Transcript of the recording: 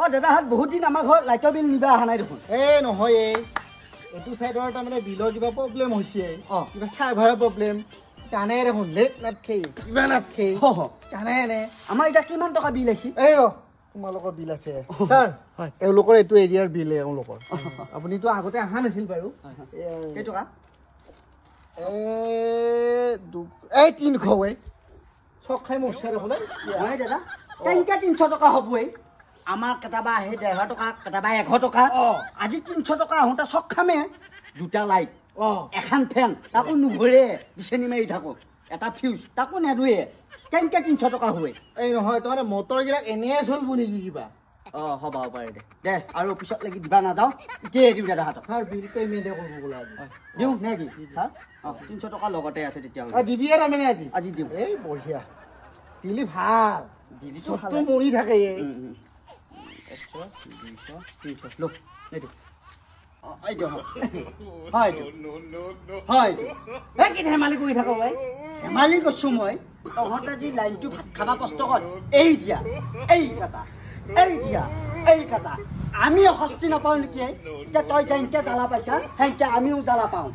অঁ দাদাহঁত বহুত দিন আমাৰ ঘৰত লাইটৰ বিল নিবা অহা নাই দেখোন। এই নহয়, এই এইটো চাইডৰ তাৰমানে বিলৰ কিবা প্ৰব্লেম হৈছে, কিবা চাৰ্ভাৰৰ প্ৰব্লেম। টানে দেখোন, লেট নাথখেই, কিবা নাথখেই, টানে নে। আমাৰ এতিয়া কিমান টকা বিল আহিছে? এই তোমালোকৰ বিল আছে ছাৰ, এওঁলোকৰ এইটো এৰিয়াৰ বিল এওঁলোকৰ। আপুনিতো আগতে অহা নাছিল বাৰু। কেইটকা? এই 300। এই চক খাই মৰছে দেখোন। নহয় দাদা, কেনেকে 300 টকা হ'ব? এই আমাৰ কেতিয়াবা আহে 150 টকা, কেতিয়াবা 100 টকা, আজি 300 টকা আহোঁতে চক খামে। দুটা লাইট, এখন ফেন, তাকো নুঘূৰে, বিচনী মাৰি থাকো, এটা ফিউজ, তাকো নেদোৱে, কেনেকে 300 টকা হয়? এই নহয়, তাৰমানে মটৰবিলাক এনেই চলিব নেকি কিবা? অঁ, হ'ব পাৰে। দে দে, আৰু পিছত লাগি দিবা নাযাওঁ, এতিয়াই দিওঁ দাদাহঁতক। ছাৰ, বিল পে'মেণ্টে কৰিব বোলে আজি। দিওঁ নে কি ছাৰ? অঁ, 300 টকা লগতে আছে তেতিয়াহ'লে। দিবিয়ে তাৰমানে আজি? আজি দিওঁ। এই বঢ়িয়া, দিলি ভাল, দিলি চবটো মৰি থাকে। 100, 200, 300, ল এইটো। এইটো হয়, হয়। এই কি ধেমালি কৰি থাক ভাই? ধেমালি কৰিছোঁ মই। তহঁতে যি লাইনটো ভাত খাবা কষ্ট কৰ, এই দিয়া এই কাটা, এই দিয়া এই কাটা, আমি সস্তি নাপাওঁ নেকি? এতিয়া তই যেনেকে জ্বালা পাইছা, সেনেকে আমিও জ্বালা পাওঁ।